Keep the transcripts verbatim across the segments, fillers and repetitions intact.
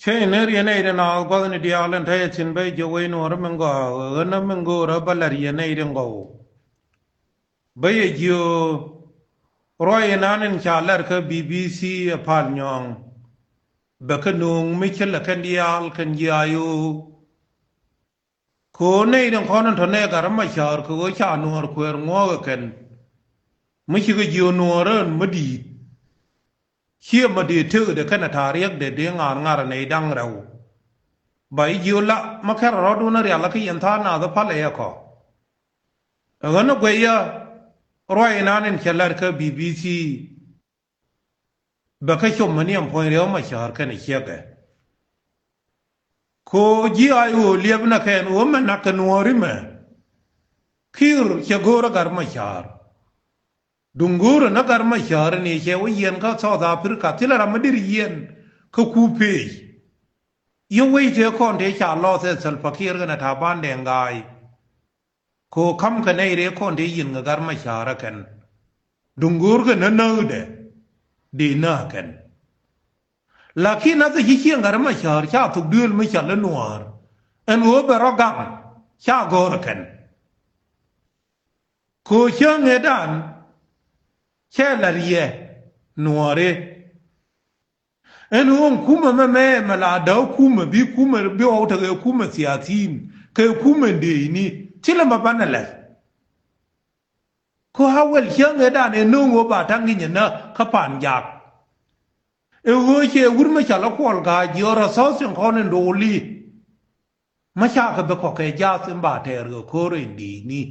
Cä in riɛn nɛy ti naath gua̱thni diaal in te yɛ thi̱n bä jiök wec nuɔɔri min gɔaa ɣän min go̱o̱rä bä la̱r yɛ nɛy ti gɔw. Bä yɛ jiök ruac inan in ca la̱r kä B B C ɛ Pal Nyɔɔŋ. Bɛ kä nööŋ mi cä lɛ kɛn diaal kɛn jiaac ɣöö Kɛ ɣöö nɛy tin kɔn in tɔ̱ nɛy gat Mak Cäär kɛ ɣöö ca nuäär kuɛɛr ŋuɔ̱ɔ̱k ɛ kɛn. Mi cikɛ jiök nuäär ɣän mi di̱i̱t. Ciɛ mi dee tëkdɛ kɛnɛ ta̱a̱ riɛkdɛ dee ŋa̱r ŋa̱r ɛ nɛy da̱ŋ rɛw. Ba jiök la mi kɛn rɔ̱dun rial kä yɛn tha̱a̱ŋ nath ɛ pal ɛ yɛ kɔ. Ɛ ɣän ɛ guɛyä ruac inan in cɛ la̱r kä B B C. Bɛ kä com mi niɛm puɔ̱ny riɛw Mak Cäär kɛnɛ ciekɛ. Kɛ ɣöö ji̱ ay ɣöö liɛp nɛ kɛn ɣöö mɛ nak kɛ nuɔ̱ɔ̱ri mɛ. Kiir cɛ go̱o̱rä gat Mak Cäär. Duŋ go̱o̱rä ni gat Mak Cäär ni cɛ wä yiɛn kä South Africa thilɛ ram mi dir yiɛn kä ku pec. Yɛ wec tëë kɔn tëë ca lɔth ɛ Salva Kiir kɛnɛ Taban Deng Gai. Kɛ ɣöö ka̱mkɛ nɛy rɛy kɔn tëë yiɛn kɛ gat Mak Cäär ɛ kɛn. Duŋ go̱o̱rkɛ näk näkdɛ dee näk ɛ kɛn. Lakin nath ɛ ci ciɛŋ gat Mak Cäär ca thok duëël mi cɔal i̱ nuäär. Ɛn ɣöö bɛ rɔ gaŋ ca gɔ̱r ɛ kɛn. Kɛ ɣöö cäŋ ëëdan cɛ la̱r yɛ nuääri. Ɛn ɣöö ɛn kumɛ mɛ mɛ mɛ la däk kumɛ bi kumɛ bi ɣɔw tekɛ kumɛ thiathiin kɛ kumɛ dëëcni thilɛ mɛ banɛ lɛl. Kä a wel cäŋ ëëdan ɛ nööŋ ɣöö ba ta̱ŋ gi̱nyɛ näk kä pa̱a̱n jaak. Ɛ ɣöö cɛ wur mi cɔal i̱ Kuɔl Ga̱a̱c jiök rɔ thɔ̱ɔ̱th tin kɔn in do̱li. Mi cakɛ bi kɔkɛ jath in ba tɛɛr kɛ ko̱r in di̱i̱cni.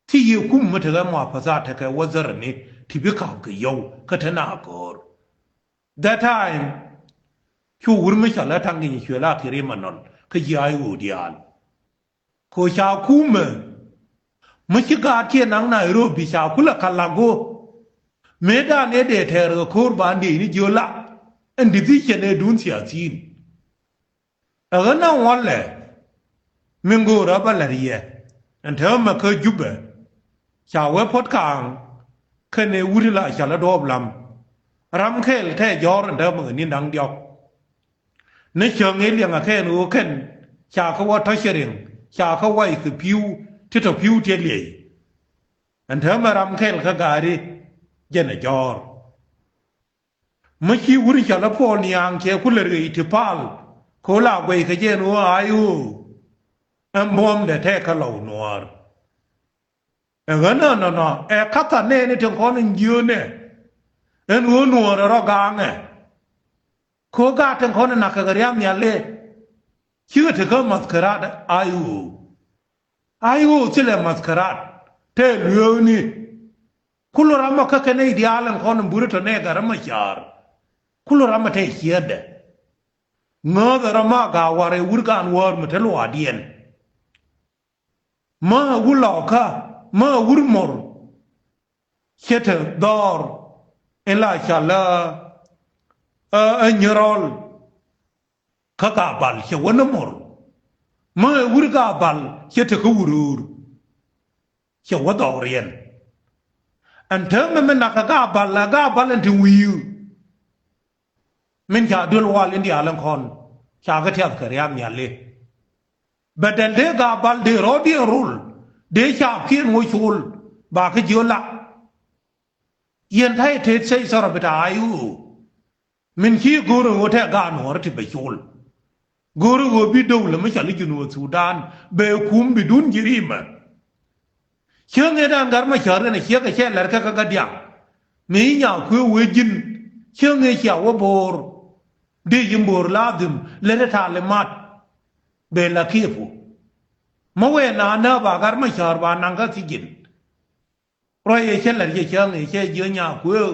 Ti yɛ kum mi tekɛ muapatha tekɛ wäthäräni ti bi ka̱p kɛ yɔw kä te na ko̱r. That time cu wur mi cɔal i̱ Taŋ Gi̱ny cuɛ la kɛ rim anɔn kä ji̱ ay ɣöö diaal. Kɛ ɣöö ca kumɛ mi ci gaat kiɛ naŋ Nairobi ca kulɛ kɛ la̱k ɣöö mëëdan ëë dee tɛɛr kɛ ko̱r ba ndieyni jiö la ɛn di̱thi cɛn ëë duun thiathiin. Ɛ ɣän na ŋuɔlɛ min go̱o̱rä bä la̱r yɛ ɛn täämɛ kä Jubɛ. Ca wee puɔ̱t kaaŋ kɛnɛ wut la cɔal i̱ Duɔ̱ɔ̱p Lam. Ram kɛl tɛ jɔ̱ɔ̱r ɛn täämɛ kɛ ni̱n da̱ŋ diɔ̱k. Ni cäŋ i̱ liɛŋɛ kɛn ɣöö kɛn ca kä wä tɔ̱ cɛ riŋ ca kä wac kɛ pi̱w ti tɔ̱ pi̱w tiɛ liɛy. Ɛn täämɛ ram kɛl kä gaari jɛn ɛ jɔ̱ɔ̱r. Mi ci wur cɔal i̱ Puɔl Niaŋ cɛ ku lär ɣɛy ti pal kɛ ɣöö la guɛy kɛ jɛ ɛn ɣöö ay ɣöö ɛn buɔ̱mdɛ tɛkɛ lɔw nuäär. Ɛ ɣän ɛnɔnɔ ɛ ka̱tha nɛɛni tin kɔn in jiöönɛ ɛn ɣöö nuäär ɛ rɔ ga̱a̱ŋɛ. Kɛ ɣöö gaat tin kɔn in na̱k kɛ kɛ ria̱a̱ŋ nhiali. Cikɛ tekä mathkɛraat ay ɣöö ay ɣöö thilɛ mathkɛraat tɛ lueekni. Kulu ram ɔ kä kɛ nɛy diaal ɛn kɔn in burä tɔ nɛy gat rɔ ma ca̱a̱r. Kulu ram ɔ tɛ ciɛɛtdɛ. Ŋääth ɛ rɔ ma ga̱a̱ wa̱r ɛ wur gaan wäär mi te luaakdiɛn. Mä ɛ wur lɔɔkä mä ɛ wur mor. Cɛ te dhɔr in la cɔal ɛ ɛ nyirɔl. Kä Gabal cɛ wä ni mor. Mä ɛ wur Gabal cɛ te kä wurur. Cɛ wä dhɔriɛn. Ɛn täämɛ mi nak kä Gabal ɛ Gabal ɛn te wi̱i̱. Min ca duel wal in diaal ɛn kɔn ca kɛ tiath kɛ ria̱a̱ŋ nhiali. Bɛ dɛl dee Gabal dee rɔɔdiɛn rol dee caapkiɛn ŋo̱ col ba kä jiö la. Yɛn ta̱yɛ tet thɛy thɔrɔ bi ta̱a̱ i̱ ɣöö min ci go̱o̱r ɛ ɣöö tɛ gaat nuɔ̱ɔ̱r ti bɛ col. Go̱o̱r ɛ ɣöö bi dowlɛ mi cɔal i̱ Junub Thudan bɛ kum bi dun jirimɛ. Cäŋ ëëdan gat ma cäär kɛnɛ ciek ɛ cɛ lɛr kɛ kä Gadiaŋ. Mi i̱ nya kuëë wee ji̱n cäŋ ëë cia wä bo̱o̱r. Dee ji̱ bo̱o̱r ladhim lät ɛ talimat. Bɛ la kiɛpu. Mä wëë na nääp a gat ma cäär ba naŋ kä thi̱ji̱n. Ruac ëë cä la̱t cɛ cäŋ ëë cä jiök nya kuëë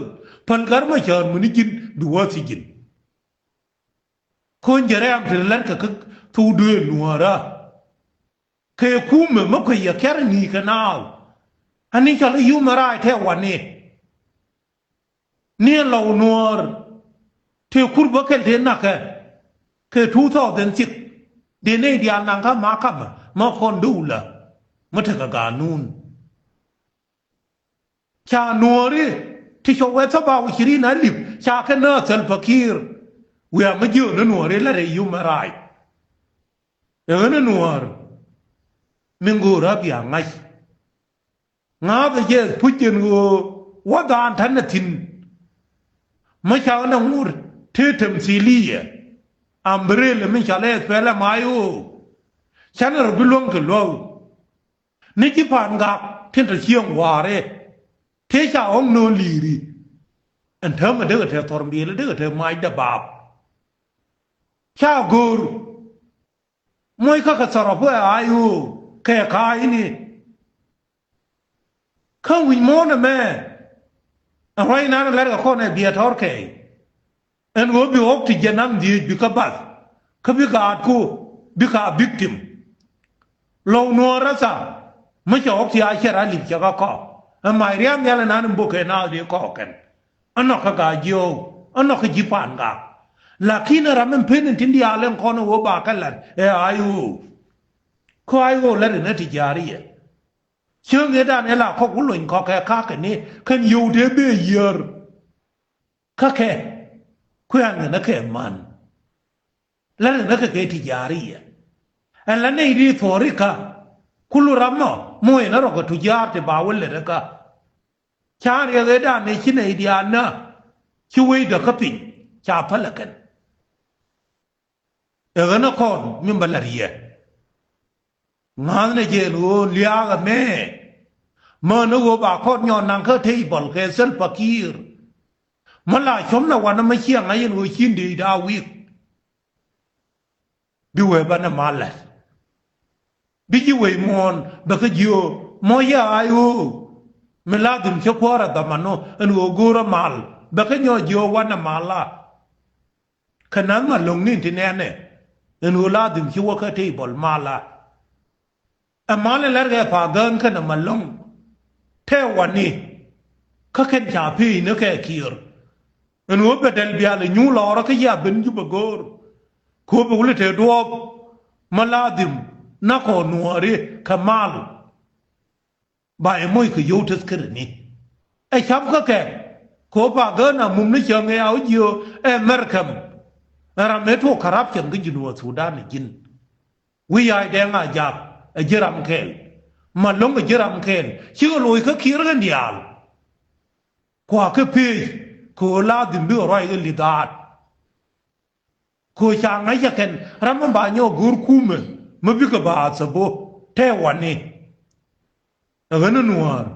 päl gat ma cäär muni ji̱n bi wä thi̱ji̱n. Ko̱ny jɛ rɛ̈ɛ̈m te la̱t kɛ kä thok duëël nuäärä. Kɛ kumɛ mä kuec yɛ kɛ̈r ni kɛ naath. Ani cɔl i̱ human right tɛ wani. Ni ɛn lɔw nuäär. Tëë kur bä kɛl tëë nakä. Kɛ two thousand six. Dee nɛy diaal naŋ kä makamä mä kɔn dowla. Mä tekɛ ganun. Ca nuɔɔri ti cɔk wee thaba wa cirin alip ca kɛ nääth Salva Kiir. Wiaa mi jiök ni Nuɔɔr i̱ lät ɛ human right. Ɛ ɣän ni Nuɔɔr min go̱o̱r a bia ŋa̱c. Ŋa̱a̱th ɛ jɛ puc jɛn ɣöö wä dhaan ta̱n ɛ thi̱n. Mi ca ɣän ɛ ŋut tëë temthiliya, umbrella mi ca lɛ S P L M I O. Canɛ rɔ bi luäŋ kɛ luäk. Ni ji̱ pa̱a̱n gak tin te cieŋ wa̱a̱ri. Tëë ca ɣɔ̱ŋ no̱o̱ŋ li̱i̱ri. Ɛn täämɛ dee kɛ te thɔrmbiɛli, dee kɛ te mac dee baap. Ca go̱o̱r. Moc kä kɛ thɔrɔp ɛ I O kɛ ka̱a̱cni. Kä wi̱c muɔ̱ɔ̱n ɛmɛ. Ɛn ruac nan lɛr kɛ kɔn ɛ biɛ tɔ̱r kɛɛc. Ɛn ɣöö bi ɣɔ̱k ti jiɛn naŋ dhieec bi kä bath. Kä bi gaatku bi ka victim. Lɔw Nuɔɔr ɛ tha mi cɛ ɣɔ̱k ti a cɛ ra lip cɛ kä kɔk. Ɛ mac ria̱a̱n nhial ɛnan in bok kɛ naath dee kɔk kɛn. Ɛ nɔk kä gaa jiöök, ɛ nɔk kä ji̱ pa̱a̱n gak. Lakin ɛ ram in pen in tin diaal ɛn kɔn ɛ ɣöö ba kɛ la̱t ɛ I O. Kä I O la̱t in ɛ ti ja̱a̱r yɛ. Cäŋ ëëdan ëë la kɔk wä lony kɔk kɛ ka̱a̱kɛ ni kɛn yio̱w tëë bëë yiër. Kä kɛ kuɛ̈ɛ̈n kɛ ni kɛ man. Lät ni kɛ kɛ ti ja̱a̱ri yɛ. Ɛn la nɛy ri thuɔ̱ɔ̱ri ka kulu ram mɔ moc ni rɔ kɛ tuja̱a̱r ti ba wä lät kä. Ca̱a̱n riɛk ëëdan ëë ci nɛy diaal nä ci wecdä kä piny ca päl ɛ kɛn. Ɛ ɣän ɛ kɔn min bä la̱t yɛ. Ŋa̱thnɛ jɛ ɛn ɣöö lia̱a̱k ɛmɛ. Män ɛ ɣöö ba kɔn nyɔn naŋ kä table kɛ Salva Kiir. Mä la cɔm nɛ wanɛ mä ciɛ ŋa̱c ɛn ɣöö ci dëëcdä a wi̱i̱k. Bi wee banɛ mal la̱t. Bi ji̱ wee muɔ̱ɔ̱n bɛ kä jiöö mɔ yɛ I O. Mi la dhim cä kuäär ɛ dhaman nɔ ɛn ɣöö go̱o̱rä mal bɛ kä nyɔk jiöö wanɛ mal la. Kä nath Malɔŋ ni ti nɛnɛ ɛn ɣöö la dhim ci wä kä table mal la. Ɛ mal in lɛr kɛ Pa̱a̱th Gäär kɛnɛ Malɔŋ tɛɛ wani. Kä kɛn ca pi̱i̱c ni kɛ Kiir ɛn ɣöö bɛ dɛl bial ɛ nyuur lɔɔrä kä yia ben Jubɛ go̱o̱r. Kɛ ɣöö bɛ wuli tëë duɔɔp mä la dhim nakɔ Nuɔɔri kɛ mal. Ba ɛ moc kɛ yio̱w teth kä rɛni. Ɛ ca̱p kä kɛ kɛ ɣöö Pa̱a̱th Gäär na mum ni cäŋ ɛ a wä jiö ɛ Mɛrkɛm. Ɛ ram ëë tuɔɔk corruption kä Junub Thudan ɛ ji̱n. Wi̱i̱ Ya̱a̱c Dɛŋ Ajak ɛ ji̱ ram kɛɛl. Malɔŋ ɛ ji̱ ram kɛɛl cikɛ loc kä Kiir kɛn diaal. Kua kä pec kɛ ɣöö la dhim bikɛ ruac kɛ li̱th aat. Kɛ ɣöö ca ŋa̱c ɛ kɛn ram mi ba nyɔk go̱o̱r kumɛ mi bikɛ ba athäbo tɛɛ wani. Ɛ ɣän ɛ Nuäär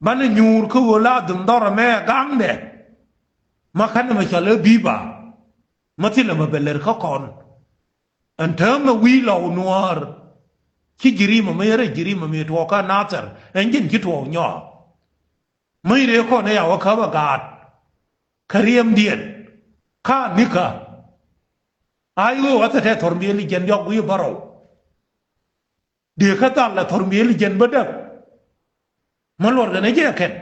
banɛ nyuur kä ɣöö la dhim dhɔr ɛmɛ ɛ gaŋdɛ. Ma ka̱n ɛmɛ cɔl ɛ bi̱i̱ ba ma thilɛ mɛ bɛ lɛr kä kɔn. Ɛn täämɛ wi̱i̱ lɔw Nuäär ci ji̱ ri̱mɛ mi rɛy ji̱ ri̱mɛ mi tuɔɔk kä Nathɛr ɛn ji̱n ci tuɔɔk nyɔɔk. Mäc rëë kɔn ëë a wä käp ɛ gaat. Kä riɛmdiɛn ka nikä. A i̱ ɣöö ɣäthɛ tɛ thɔr miëëli jiɛn diɔ̱k wi̱i̱ bärɔw. Dee kä dhal ɛ thɔr miëëli jiɛn bädäk. Mä luɔr kɛn ɛ jɛ kɛn.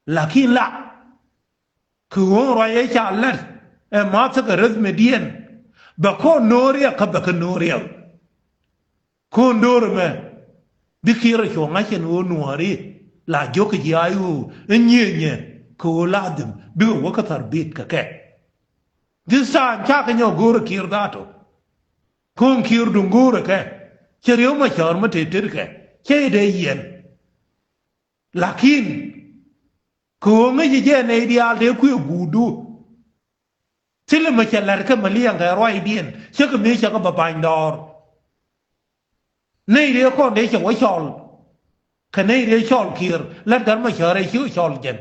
Lakin la kɛ ɣöö ruac ëë ca lät ɛ mathä kɛ rɛth mɛ diɛn. Bɛ kɔn no̱o̱ŋ riɛk kä bɛ kɛ no̱o̱ŋ riɛk. Ko̱n do̱r ɛmɛ bi Kiir ɛ cuɔ ŋa̱c ɛn ɣöö Nuääri la jiök kɛ ji̱ a i̱ ɣöö ɛ nyieenyɛ kɛ ɣöö la dhim bikɛ wä kä thar bi̱i̱t kɛ kɛ. This time cakɛ nyɔk go̱o̱rɛ Kiir dhato. Ko̱n Kiir duŋ go̱o̱rɛ kɛ cɛ riäm ma cäär mä tëë tet kɛ cɛ i̱ dee yiɛn. Lakin kɛ ɣöö ŋäcɛ jɛ nɛy diaal tëë kuëë guutdu. Thilɛ mi cɛ la̱t kä mi liɛŋkɛ ruacdiɛn cä kɛ mi cɛ kɛ bä ba̱ny dɔɔr. Nɛy rëë kɔn dee cɛ wä cɔl. Kɛ nɛy rëë cɔl Kiir lät gat ma cä rɛy cikɛ cɔl jɛn.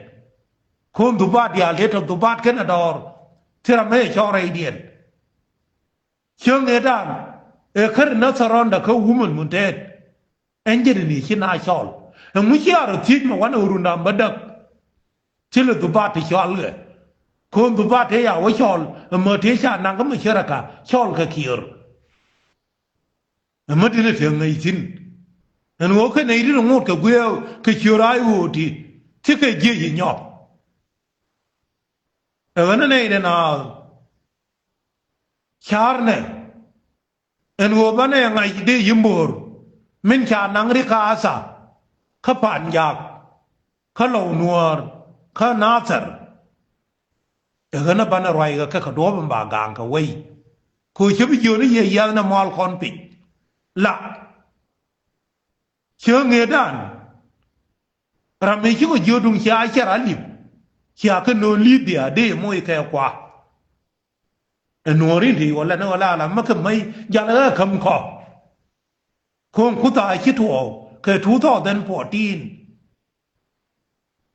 Ko̱n dhubat diaal dee tɔ dhubat kɛnɛ dɔɔr. Thilɛ mi cɛ cɔl rɛydiɛn. Cäŋ ëëdan ëë kär in a thɔrɔnda kä wumɛn mun tɛɛt. Ɛn jɛn in i̱ ci na cɔl ɛŋu ci a rɔ thiec mɛ wanɛ ɣöö runda bädäk. Thilɛ dhubat ti cɔal kɛ ko̱n dhubat tëë ya wä cɔl. Ɛmɛ tëë ca naŋ kä mɛ cärɛ ka cɔl kɛ Kiir. Ɛmɛ tin ɛ tëë ŋäc thi̱n ɛn ɣöö kɛ nɛy tin ɛ ŋot kɛ guiɛɛw kɛ ciöör a i̱ ɣöö ti thikɛ jiëc inyɔk. Ɛ ɣän ɛ nɛy tin a ca̱rnɛ. Ɛn ɣöö banɛ ŋa̱c dee yi̱ mo̱o̱r min ca naŋ ri kä Atha kä Pa̱a̱n Jaak kä Lɔw Nuäär kä Nathɛr. Ɛ ɣän ɛ banɛ ruac ɣä kɛ kɛ duɔ̱ɔ̱p in ba ga̱a̱ŋ kɛ wei. Kɛ ɣöö cä bi jiöni yɛ yiath nɛ mual kɔn piny. La cä ŋëëdan. Ram mi cikɔ jiö duŋ cia cɛ ra lip. Cia kä no̱o̱ŋ Libia dee moc kɛ kua. Ɛ nuɔ̱ɔ̱ri ti wala ni wala ala mi kɛ mäc jal ɣä käm kɔ. Ko̱o̱ŋ kutha ci tuɔɔk kɛ two thousand fourteen.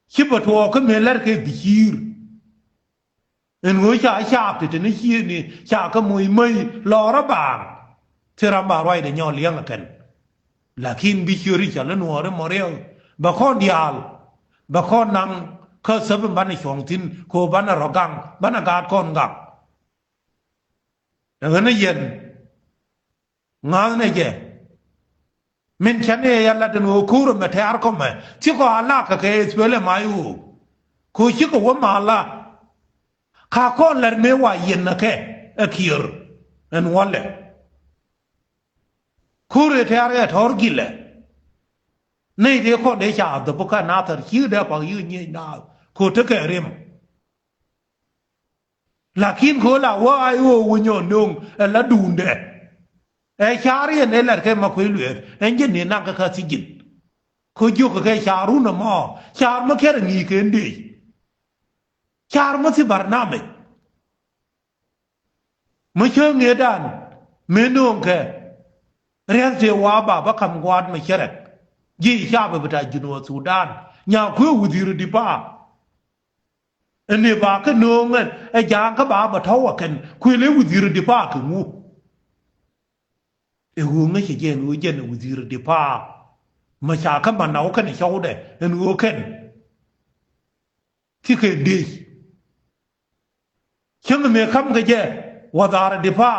Ci bɛ tuɔɔk kä mëë lɛr kɛ dhiciir. Ɛn ɣöö ca caap ti te ni ciëëni ca kä moc mäc lɔɔrä baaŋ. Thil ram ba ruacdɛ nyɔk liɛŋ ɛ kɛn. Lakin bi ciöt i̱ cɔl i̱ nuɔɔri mɔ riɛk bɛ kɔn diaal. Bɛ kɔn naŋ kä thäp in banɛ cuɔ̱ŋ thi̱n kɛ ɣöö banɛ rɔ gaŋ banɛ gaat kɔn gaŋ. Ɛ ɣän ɛ yɛn ŋa̱thnɛ jɛ. Min cä ni ɛ ya lat ɛn ɣöö ko̱r ɛmɛ tɛ̈r kɔmɛ thikɔ a lak kɛ kɛ ithpɛl ɛ mac ɣöö ko̱ cikɛ wä mal la. Ka kɔn lɛr mëë wa yiɛn ɛ kɛ ɛ kiër ɛn wälɛ. Ko̱r ɛ tɛ̈r ɛ tɔ̱r gilɛ. Nɛy tëë kɔn dee ca dhop kä nathɛr ci dee pak yiëë nyiec naath ko̱ tekɛ rim. Lakin kɛ ɣöö la wä a i̱ ɣöö wä nyɔk nöŋ ɛ la duundɛ. Ɛ ca̱r yɛn ɛ la̱t kɛ ma kuec lueer ɛn jɛ ni naŋ kɛ kä thi̱ji̱n. Kä jiök kɛ kɛ ca̱r run ɛmɔ ca̱r mä kɛr ɛ ŋi̱i̱c kɛ ndëëc. Ca̱r mä thi barnamij. Mä cä ŋi̱eetdan mëë nööŋkɛ. Ria̱th tëë wa ba bä ka̱m gua̱a̱t mɛ cärɛk. Ji̱ ca̱p ɛ bi ta̱c Junub Thudan. Nya kuëë wudhi̱r dipa. Ɛn ni ba kä nööŋ ɛn ɛ ja̱a̱ŋ kä ba bɛ tɔ̱w ɛ kɛn kuël ɛ wudhi̱r dipa kɛ ŋu. Ɛ ɣöö ŋäcɛ jɛ ɛn ɣöö jɛn ɛ wudhi̱r dipa. Mɛ ca kä man na wä kɛn ɛ cɔwdɛ ɛn ɣöö kɛn. Ki kɛ dec. Cäŋ mëë ka̱m kɛ jɛ wudhi̱r dipa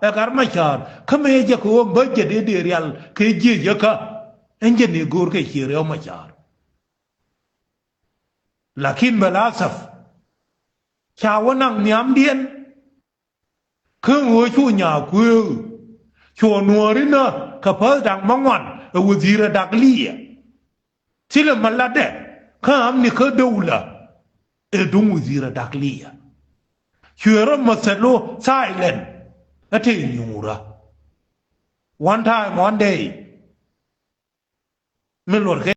ɛ gat mɛ ca̱r kä mëë jɛ kɛ ɣöö bä jɛ dee dee rial kɛ jiec yɛ kä. Ɛn jɛ ni go̱o̱r kɛ cië riɛw mɛ ca̱r. Lakin bɛ la thäp. Ca wä naŋ nhiamdiɛn. Kä ɣöö cu nyaa kuëë. Cuɔ nuɔ̱ɔ̱ri nä kɛ päth da̱ŋ mä ŋuan ɛ wudhi̱r ɛ da̱k li̱i̱ ɛ. Thilɛ mä latdɛ kä amni kä dowla. Ɛ duŋ wudhi̱r ɛ da̱k li̱i̱ ɛ. Cuɛ rɔ mɛ thɛl ɣöö thailand. Ɛ tëë nyuurä. One time, one day. Mi luɔt kɛ